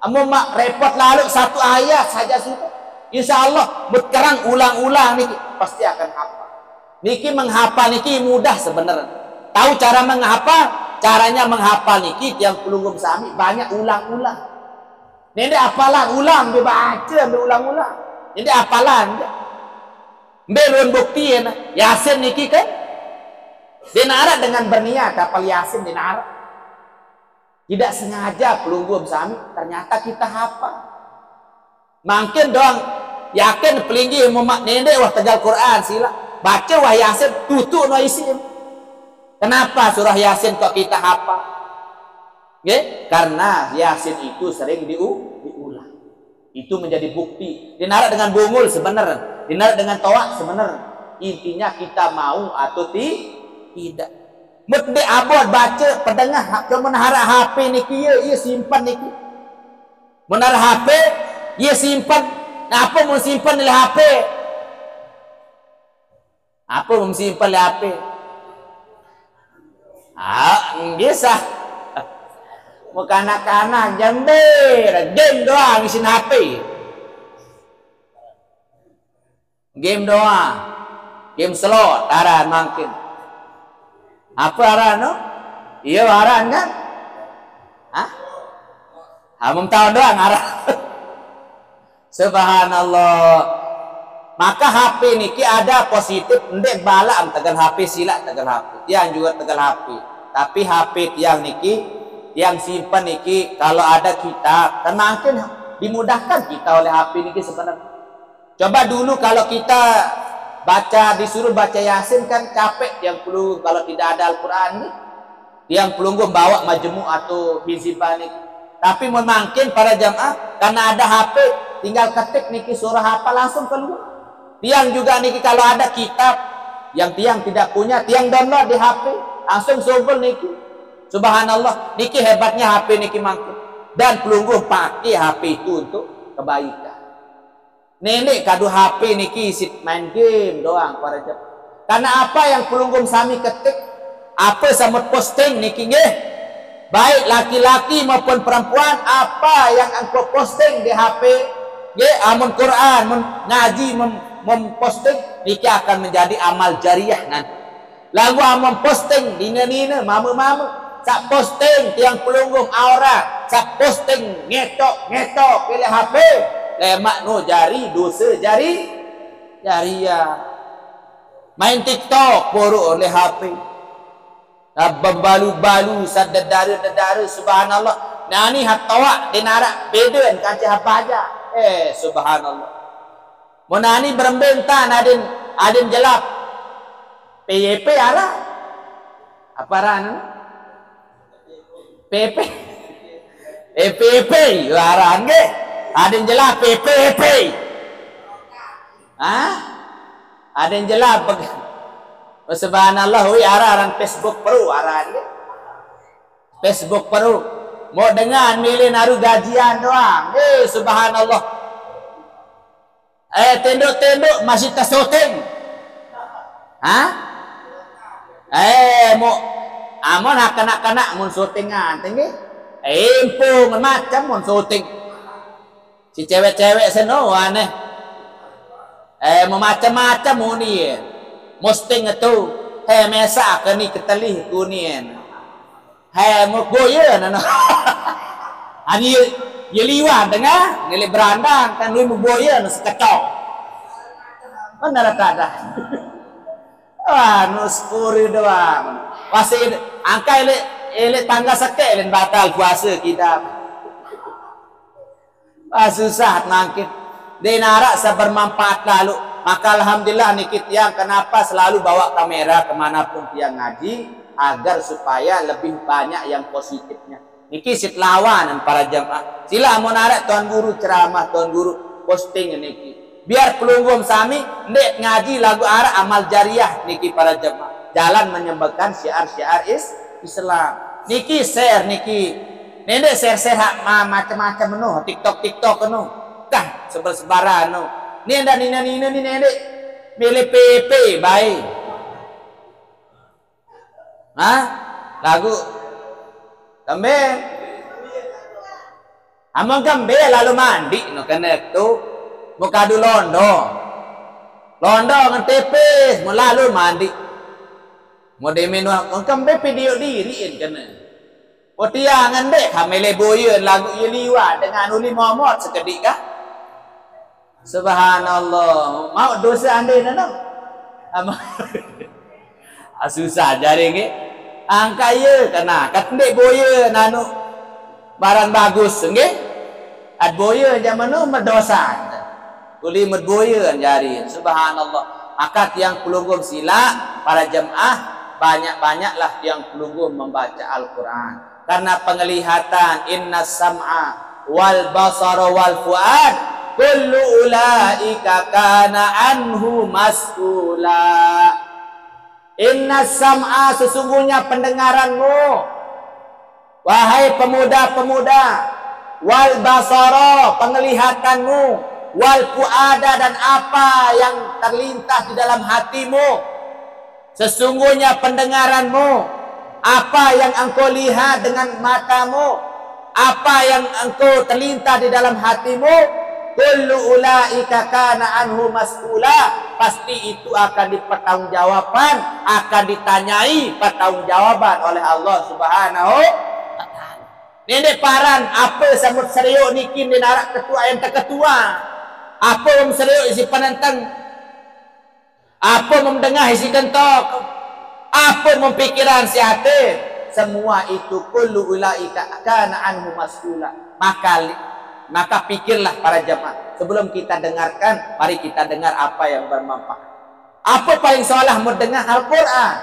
amun mak repot lalu satu ayat saja sudah. Insya Allah, berkerang ulang-ulang niki, pasti akan hafal. Niki menghafal niki mudah sebenarnya. Tahu cara menghafal? Caranya menghafal niki tiang pelungguh sami banyak ulang-ulang. Nende apalan ulang, dibaca ambil ulang-ulang. Nende apalan. Ambil lun bukti ya, nah. Yasin niki kan? Dia narak dengan berniat hafal Yasin, dia narak. Tidak sengaja pelungguh sami, ternyata kita hafal. Mangkin doang yakin pelinggih mumak nende wah tegal Quran sila. Baca wah Yasin, tutu no isi. Kenapa surah Yasin kok kita hafal? Nggih, karena Yasin itu sering diu-, diulang. Itu menjadi bukti. Dia narak dengan bungul sebenar, dia narak dengan toak sebenar. Intinya kita mau atau ti-, tidak. Mut dek abot baca, pedengah, cuma narak H P niki, iya, iya simpan niki. Mun narak H P, iya simpan. Napa mun simpan di H P? Apa mun simpan di H P? Ah, nggih sah. Mau kanak-kanak jember, game doang isin H P. Game doang. Game slot, aran mangkin. Apa aran no? Iya, aran kan? Hah? Amung tahu doang aran. Subhanallah. Maka H P niki ada positif, ndek bala am tegal H P, silak tegal H P. Tiang juga tegal H P. Tapi H P tiang niki, tiang simpan niki, kalau ada kita, kan mangkin dimudahkan kita oleh H P niki sebenarnya. Coba dulu kalau kita baca, disuruh baca Yasin kan capek tiang pelungguh kalau tidak ada Al-Quran nih. Tiang pelungguh bawa majemuk atau hizib balik. Tapi mun mangkin para jamaah, karena ada H P, tinggal ketik niki surah apa langsung keluar. Tiang juga niki kalau ada kitab yang tiang tidak punya, tiang download di H P, langsung sobel niki. Subhanallah, niki hebatnya H P niki mangkin. Dan pelungguh pakai H P itu untuk kebaikan. Nenek kadu H P niki isit main game doang para jep. Karena apa yang pelungguh sami ketik, apa sama posting niki nggih. Baik laki-laki maupun perempuan, apa yang engkau posting di H P, nggih, amun Quran, mun ngaji, mem-, memposting, niki akan menjadi amal jariah nanti. Lagu amang posting, dina-dina, mama-mama. Sak posting, tiang pelunggung aurat. Sak posting, ngetok-ngetok, pilih H P. Lemak no jari, dosa jari, jari ya. Main TikTok, borok oleh H P. Nah, balu-balu, sadedara-dedara, subhanallah. Nani hatoak, dinarak, beden, kancah baja. Eh, subhanallah. Monani berembe entan adin, adin jelap. P Y P arah. Apa arah anu? P P. Eh, P P, arah nggih. Adin jelap P P, P P. Hah? Adin jelap. Oh, subhanallah, wi arah aran Facebook Pro, arah nggih. Facebook Pro. Mau dengan milih naruh gajian doang. Eh, subhanallah. Eh, tendok-tendok masih tersyuting. Hah? Eh, mau amun kanak-kanak mun syutingan tinggi. Eh, empung macam mun syuting. Si cewek-cewek seno aneh. Eh, mau macam-macam muni. Musting itu. Eh, mesak ke ni ketelih kunien. Hai, mau boya nana. Ani ya liwat tengah, nilai berandang kan lui mau boya nana sekecok. Mana rata dah. Wah, nus puri doang. Masih angkai le, ele tangga sekek dan batal puasa kita. Ah, susah nangkit. Dia narak sebermanfaat lalu. Maka alhamdulillah niki tiang kenapa selalu bawa kamera kemanapun tiang ngaji, agar supaya lebih banyak yang positifnya. Niki sit lawan para jamaah. Sila mau narak tuan guru ceramah, tuan guru posting niki. Biar pelungguh sami ndek ngaji lagu arak amal jariah niki para jamaah. Jalan menyebarkan syiar-syiar is Islam. Niki share niki. Nendek share-share hak ma- macam-macam anu, TikTok-TikTok anu. Kah sebar-sebaran anu. Ni ndak nina-nina ni nendek milih P P bae. Ha? Lagu kembe. Amun kembe lalu mandi no kene tu. Mukadu londo. Londo ngan tipis, mun lalu mandi. Mun demen wah, mun kembe video diri en kene. Potiangan dek kami le boye lagu ye liwat dengan uli momot sekedik kah? Subhanallah. Mau dosa ande nana. Ama. Ah, susah jari nggih. Angka ye kena kat ndek boye nanu barang bagus nggih. At boye jaman nu medosa. Uli met boye jari. Subhanallah. Maka tiang pelungguh sila para jemaah, banyak-banyaklah tiang pelungguh membaca Al-Quran. Karena penglihatan, inna sam'a wal basara wal fuad kullu ulaika kana anhu mas'ula. Inna sam'a, sesungguhnya pendengaranmu, wahai pemuda-pemuda, wal basara, penglihatanmu, wal fuada, dan apa yang terlintas di dalam hatimu. Sesungguhnya pendengaranmu, apa yang engkau lihat dengan matamu, apa yang engkau terlintas di dalam hatimu, kullu ulaika kana anhu mas'ula, pasti itu akan dipertanggungjawabkan, akan ditanyai pertanggungjawaban oleh Allah Subhanahu wa taala. Nendek paran apa sambut seriuk niki nendek arak ketua yang terketua. Apa seriuk isi penentang Apa memdengah isi kentok? Apa mempikiran si hati? Semua itu kullu ulaika kana anhu mas'ula. Maka li- maka pikirlah para jemaah sebelum kita dengarkan, mari kita dengar apa yang bermanfaat. Apa paling solah mau dengar Al-Quran?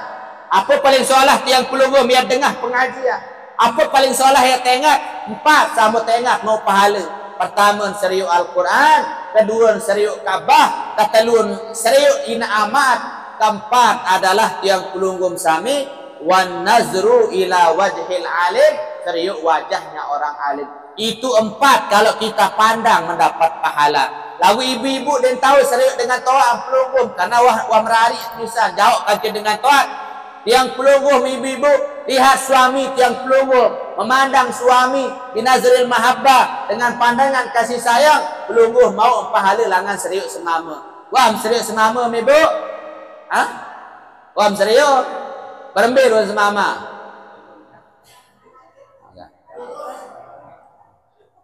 Apa paling solah tiang pelungguh biar dengar pengajian? Apa paling solah ya tengat? Empat sama tengat mau pahala. Pertama seriuk Al-Quran, kedua seriuk Ka'bah, ketelun seriuk ina amat, keempat adalah tiang pelungguh sami, wan nazru ila wajhil alim, seriuk wajahnya orang alim. Itu empat kalau kita pandang mendapat pahala. Lagu ibu-ibu dan tahu seriuk dengan toat pelungguh karena wah wah merari bisa jawab kaji dengan toat. Tiang pelungguh ibu-ibu, lihat suami tiang pelungguh, memandang suami binazril mahabbah, dengan pandangan kasih sayang, pelungguh mau pahala langan seriuk semama. Wah seriuk semama ibu? Ha? Wah seriuk? Berembil semama.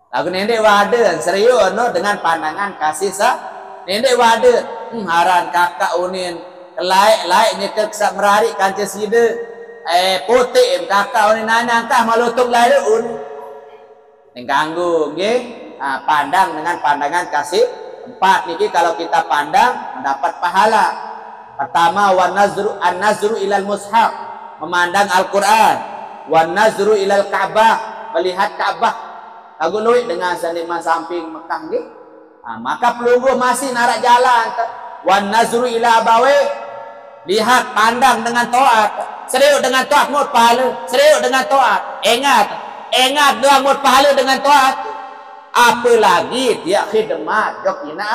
Lagu nendek wade serius no dengan pandangan kasih sa. Nendek wade, hmm, haran kakak unin kelaik-laik nyekel kesak merari kanca sida. Eh, potik kakak unin nanya angkah malutung lalu unin. Ning ganggu, nggih. Ah, pandang dengan pandangan kasih. Empat niki kalau kita pandang mendapat pahala. Pertama, wan nazru an nazru ilal mushaf, memandang Al-Quran. Wan nazru ilal Ka'bah, melihat Ka'bah. Lagu luik dengan seniman samping Mekah nggih. Ha, maka pelungguh masih narak jalan. Wan nazru ila abawe, lihat, pandang dengan toat. Seriuk dengan toat mut pahala. Seriuk dengan toat. Ingat, ingat doang mut pahala dengan toat. Apalagi dia khidmat jok ina.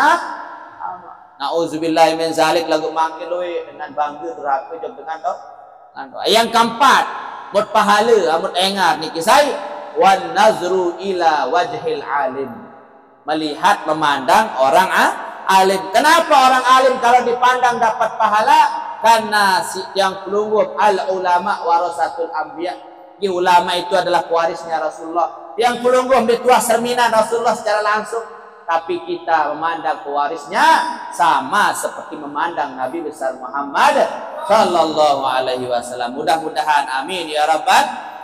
Nauzubillah min zalik lagu mangkil luik dengan bangga durhaka jok dengan toat. Yang keempat, mut pahala, amut engar niki sai, wan nazru ila wajhil alim. Melihat memandang orang a- alim. Kenapa orang alim kalau dipandang dapat pahala? Karena si tiang pelungguh al ulama warasatul anbiya. Ulama itu adalah pewarisnya Rasulullah. Tiang pelungguh dituah serminan Rasulullah secara langsung. Tapi kita memandang pewarisnya sama seperti memandang Nabi besar Muhammad sallallahu alaihi wasallam. Mudah-mudahan amin ya rabbal.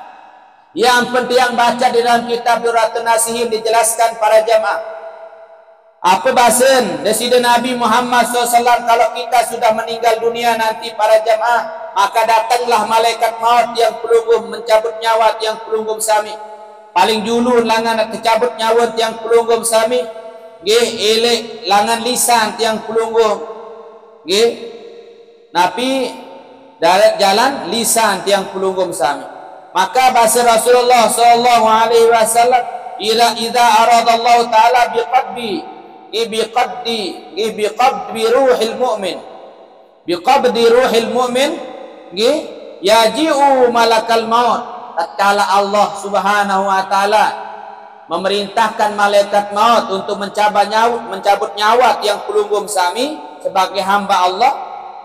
Yang penting yang baca di dalam kitab Durratun Nasihin dijelaskan para jamaah. Apa bahasan Nasida Nabi Muhammad sallallahu alaihi wasallam kalau kita sudah meninggal dunia nanti para jamaah, maka datanglah malaikat maut yang pelungguh mencabut nyawa yang pelungguh sami. Paling dulu langan tercabut nyawa yang pelungguh sami. Nggih, elek langan lisan yang pelungguh. Nggih. Napi Darat jalan lisan tiang pelungguh sami. Maka bahasa Rasulullah sallallahu alaihi wasallam, "Ila idza aradallahu taala biqabdi, biqabdi, biqabdi ruhil mu'min." Biqabdi ruhil mu'min, nggih, yaji'u malakal maut. Tatkala Allah Subhanahu wa taala memerintahkan malaikat maut untuk mencabut nyawa, mencabut nyawa tiang pelungguh sami sebagai hamba Allah,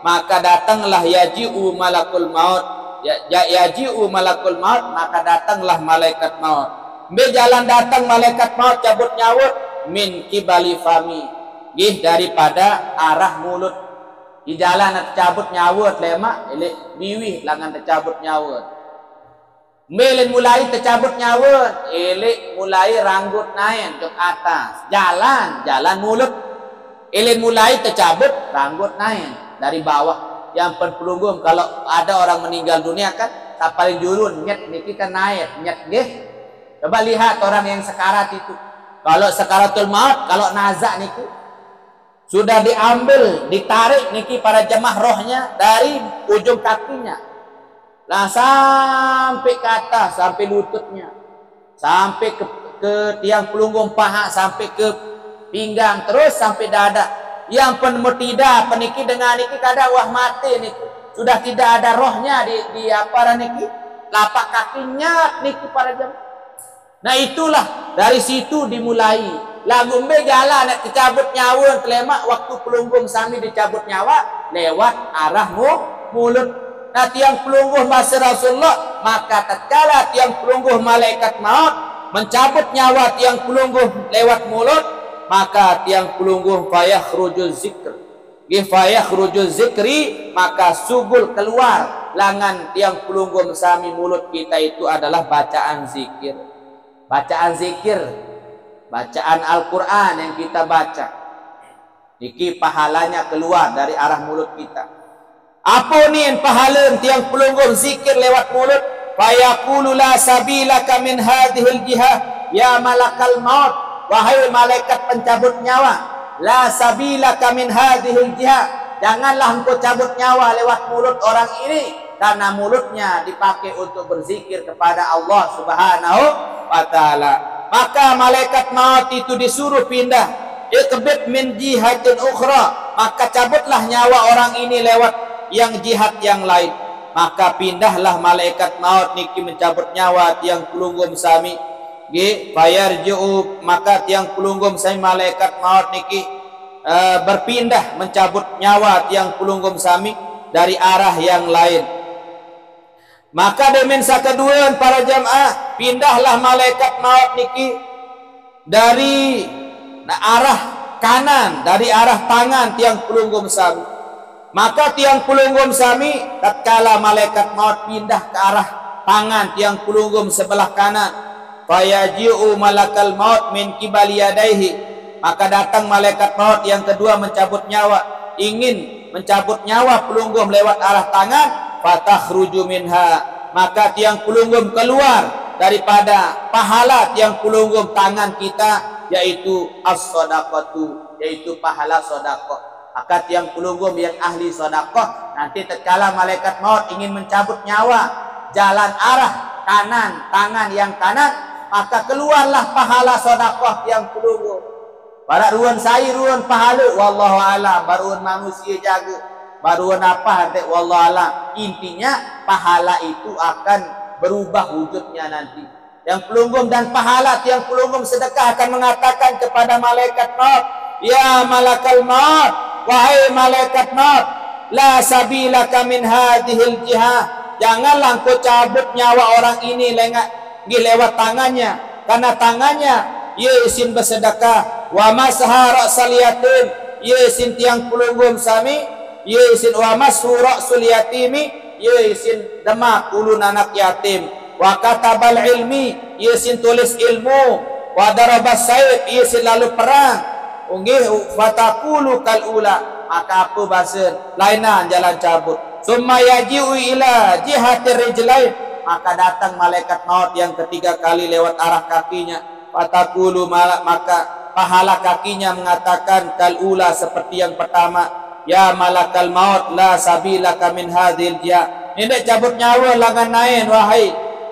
maka datanglah yaji'u malakul maut. Ya, ya, yaji'u malakul maut, maka datanglah malaikat maut. Mbe jalan datang malaikat maut cabut nyawa? Min kibali fami. Nggih, daripada arah mulut. Di jalan tecabut nyawa telemak, elek biwih langan tecabut nyawa. Mbe len mulai tecabut nyawa, elek mulai ranggut naen jok atas. Jalan, jalan mulut. Elen mulai tecabut ranggut naen dari bawah. Yang pen pelungguh, kalau ada orang meninggal dunia kan, tak paling jurun nyet niki kan naen, nyet nggih. Coba lihat orang yang sekarat itu. Kalau sekaratul maut, kalau nazak niki, sudah diambil, ditarik niki para jemaah rohnya dari ujung kakinya. Lah sampai ke atas, sampai lututnya. Sampai ke, ke tiang pelungguh paha, sampai ke pinggang, terus sampai dada. Yang pen mutida peniki dengan niki kadang wah mati niki. Sudah tidak ada rohnya di, di apa niki? Lapak kakinya niki para jemaah. Nah, itulah dari situ dimulai. Lagu mbe jalan nak dicabut nyawa, telemak waktu pelungguh sami dicabut nyawa lewat arah mu-, mulut. Nah, tiang pelungguh masa Rasulullah, maka tatkala tiang pelungguh malaikat maut mencabut nyawa tiang pelungguh lewat mulut, maka tiang pelungguh fayakhruju zikr. Nggih, fayakhruju zikri, maka sugul keluar langan tiang pelungguh sami mulut kita itu adalah bacaan zikir. Bacaan zikir, bacaan Al-Quran yang kita baca. Niki pahalanya keluar dari arah mulut kita. Apa ni pahala tiang pelungguh zikir lewat mulut? Fayaqulu la sabilaka min hadhil jihah, ya malakal maut, wahai malaikat pencabut nyawa, la sabilaka min hadhil jihah, janganlah engkau cabut nyawa lewat mulut orang ini, karena mulutnya dipakai untuk berzikir kepada Allah Subhanahu wa taala. Maka malaikat maut itu disuruh pindah, iqbid min jihatin ukhra, maka cabutlah nyawa orang ini lewat yang jihat yang lain. Maka pindahlah malaikat maut niki mencabut nyawa tiang pelungguh sami. Nggih, fayarji'u, maka tiang pelungguh sami malaikat maut niki, eh, berpindah mencabut nyawa tiang pelungguh sami dari arah yang lain. Maka demen sakaduan para jamaah, pindahlah malaikat maut niki dari, nah, arah kanan, dari arah tangan tiang pelungguh sami. Maka tiang pelungguh sami, tatkala malaikat maut pindah ke arah tangan tiang pelungguh sebelah kanan, fayaji'u malakal maut min kibali yadaihi, maka datang malaikat maut yang kedua mencabut nyawa, ingin mencabut nyawa pelungguh lewat arah tangan, fatakhruju minha, maka tiang pelungguh keluar daripada pahala tiang pelungguh tangan kita, yaitu as-sadaqatu, yaitu pahala sedekah. Maka tiang pelungguh yang ahli sedekah, nanti tatkala malaikat maut ingin mencabut nyawa, jalan arah kanan, tangan yang kanan, maka keluarlah pahala sedekah tiang pelungguh. Barak ruan sai ruan pahala, wallahu alam, baruan manusia jaga, baruan apa ante, wallahu alam. Intinya, pahala itu akan berubah wujudnya nanti. Tiang pelungguh dan pahala tiang pelungguh sedekah akan mengatakan kepada malaikat maut, "Ya malakal maut, wahai malaikat maut, la sabilaka min hadhil jihah, janganlah engkau cabut nyawa orang ini lengah, nggih, lewat tangannya, karena tangannya ia isin bersedekah, wa masha ra'sal yatim, ia isin tiang pelungguh sami, ia isin, wa mashu ra'sul yatimi, ia isin demak ulun anak yatim, wa katabal ilmi, ia isin tulis ilmu, wa darabas saif, ia isin lalu perang." Nggih, fataqulu kal ula, maka apa basen? Lainan jalan cabut. Summa yaji'u ila jihatir rijlain, maka datang malaikat maut yang ketiga kali lewat arah kakinya. Fataqulu mala-, maka pahala kakinya mengatakan kal ula, seperti yang pertama. "Ya malakal maut, la sabilaka min hadhil jiha." Ndeq cabut nyawe langan naen, wahai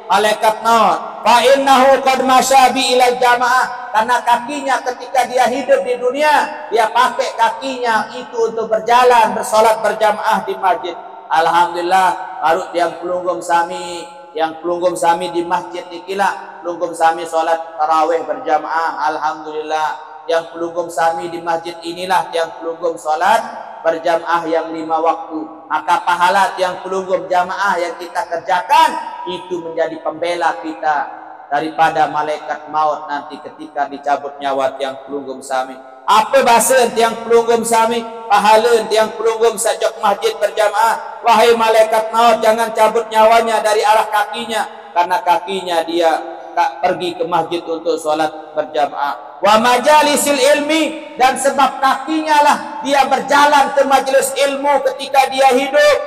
malaikat maut. "Fa innahu qad masya bi ilal jamaah." Karena kakinya ketika dia hidup di dunia, dia pakai kakinya itu untuk berjalan, bersolat berjamaah di masjid. Alhamdulillah, baruq tiang pelungguh sami, tiang pelungguh sami di masjid niki lah, pelungguh sami solat tarawih berjamaah. Alhamdulillah, tiang pelungguh sami di masjid inilah tiang pelungguh solat berjamaah yang lima waktu. Maka pahala tiang pelungguh jamaah yang kita kerjakan itu menjadi pembela kita daripada malaikat maut nanti ketika dicabut nyawa tiang pelungguh sami. Ape basen tiang pelungguh sami? Pahalen tiang pelungguh saq jok masjid berjamaah. Wahai malaikat maut, jangan cabut nyawanya dari arah kakinya, karena kakinya dia tak pergi ke masjid untuk sholat berjamaah. Wa majalisil ilmi, dan sebab kakinya lah dia berjalan ke majelis ilmu ketika dia hidup.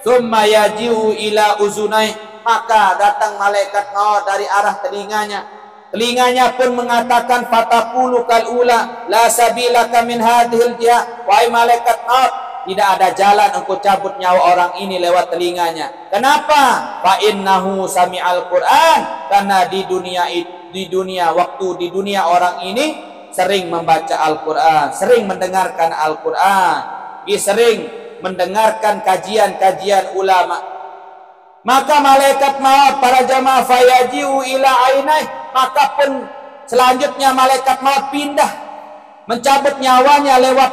Tsumma yaji'u ila uzunai, maka datang malaikat maut dari arah telinganya. Telinganya pun mengatakan, "Fataqulu kal ula, la sabilaka min hadhil jiha." Wahai malaikat maut, tidak ada jalan engkau cabut nyawa orang ini lewat telinganya. Kenapa? "Fa innahu sami'al Qur'an." Karena di dunia it-, di dunia, waktu di dunia orang ini sering membaca Al-Quran, sering mendengarkan Al-Quran, dia sering mendengarkan kajian-kajian ulama. Maka malaikat maut, para jamaah, fayaji'u ila ainaih, maka pun selanjutnya malaikat maut pindah mencabut nyawanya lewat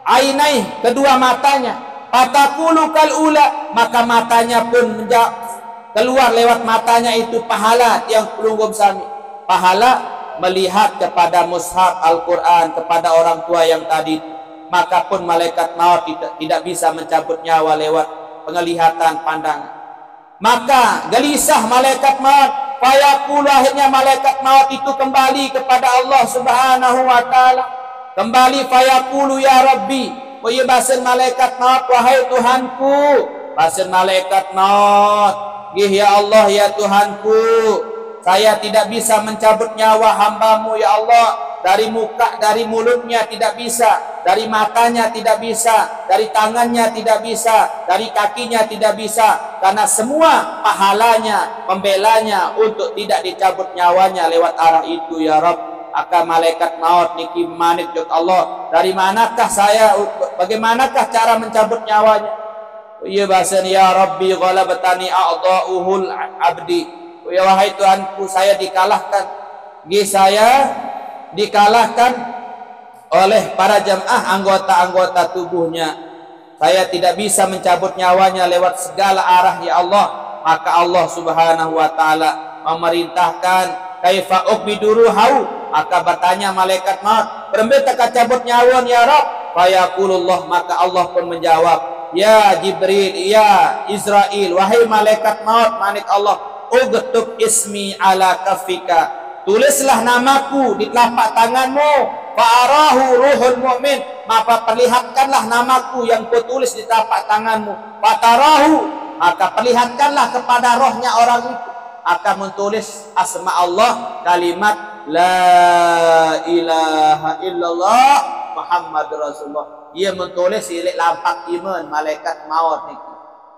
ainaih, kedua matanya. Fataqulu kal ula, maka matanya pun menja-, keluar lewat matanya itu pahala tiang pelungguh sami. Pahala melihat kepada mushaf Al-Quran, kepada orang tua yang tadi. Maka pun malaikat maut tidak, tidak bisa mencabut nyawa lewat penglihatan pandangan. Maka gelisah malaikat maut. Fayaqulu, akhirnya malaikat maut itu kembali kepada Allah Subhanahu wa Ta'ala. Kembali, fayaqulu, "Ya Rabbi." Oh iya, basen malaikat maut, "Wahai Tuhanku." Basen malaikat maut, "Nggih, ya Allah, ya Tuhanku. Saya tidak bisa mencabut nyawa hamba-Mu, ya Allah. Dari muka, dari mulutnya tidak bisa, dari matanya tidak bisa, dari tangannya tidak bisa, dari kakinya tidak bisa, karena semua pahalanya, pembelanya untuk tidak dicabut nyawanya lewat arah itu, ya Rabb." Maka malaikat maut niki manik jok Allah, "Dari manakah saya, bagaimanakah cara mencabut nyawanya?" Iya basen, "Ya Rabbi, ghalabtani a'dha'uhul abdi." Ya, wahai Tuhanku, saya dikalahkan. Nggih, saya dikalahkan oleh para jamaah, anggota-anggota tubuhnya. Saya tidak bisa mencabut nyawanya lewat segala arah, ya Allah. Maka Allah Subhanahu wa Ta'ala memerintahkan, "Kaifa uqbidu ruhahu?" Maka bertanya malaikat maut, "Berembe teka cabut nyawa, ya Rabb?" Fayaqulullah, maka Allah pun menjawab, "Ya Jibril, ya Izrail, wahai malaikat maut," manik Allah, "uktub ismi ala kafika." Tulislah namaku di telapak tanganmu. Fa'arahu ruhul mu'min. Maka perlihatkanlah namaku yang kutulis di telapak tanganmu. Fatarahu. Maka perlihatkanlah kepada rohnya orang itu. Akan mentulis asma Allah, kalimat la ilaha illallah Muhammadur Rasulullah. Ia mentulis silik lampak iman malaikat maut niki.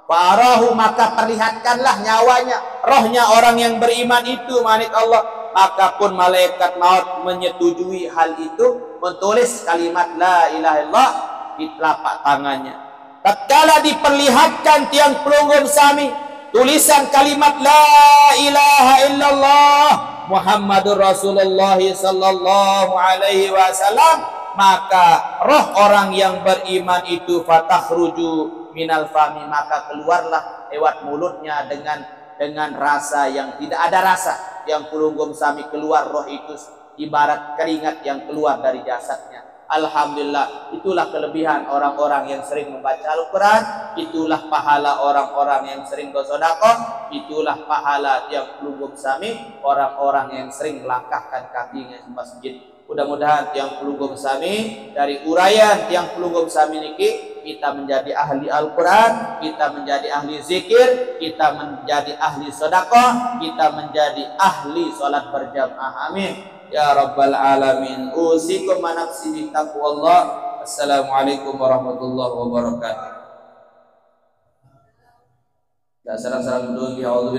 Fa'arahu, maka perlihatkanlah nyawanya, rohnya orang yang beriman itu, manik Allah. Maka pun malaikat maut menyetujui hal itu, mentulis kalimat la ilaha illallah di telapak tangannya. Tatkala diperlihatkan tiang pelungguh sami tulisan kalimat la ilaha illallah Muhammadur Rasulullah sallallahu alaihi wasallam, maka roh orang yang beriman itu fatakhruju minal fami, maka keluarlah lewat mulutnya dengan, dengan rasa yang tidak ada rasa. Tiang pelungguh sami keluar roh itu ibarat keringat yang keluar dari jasadnya. Alhamdulillah, itulah kelebihan orang-orang yang sering membaca Al-Quran, itulah pahala orang-orang yang sering bersedekah, itulah pahala tiang pelungguh sami orang-orang yang sering melangkahkan kakinya ke masjid. Mudah-mudahan tiang pelungguh sami, dari uraian tiang pelungguh sami niki, kita menjadi ahli Al-Quran, kita menjadi ahli zikir, kita menjadi ahli sedekah, kita menjadi ahli salat berjamaah. Amin ya rabbal alamin. Usikum wa nafsi bitaqwallah. Assalamualaikum warahmatullahi wabarakatuh. Dasar-dasar dulu, ya Allah.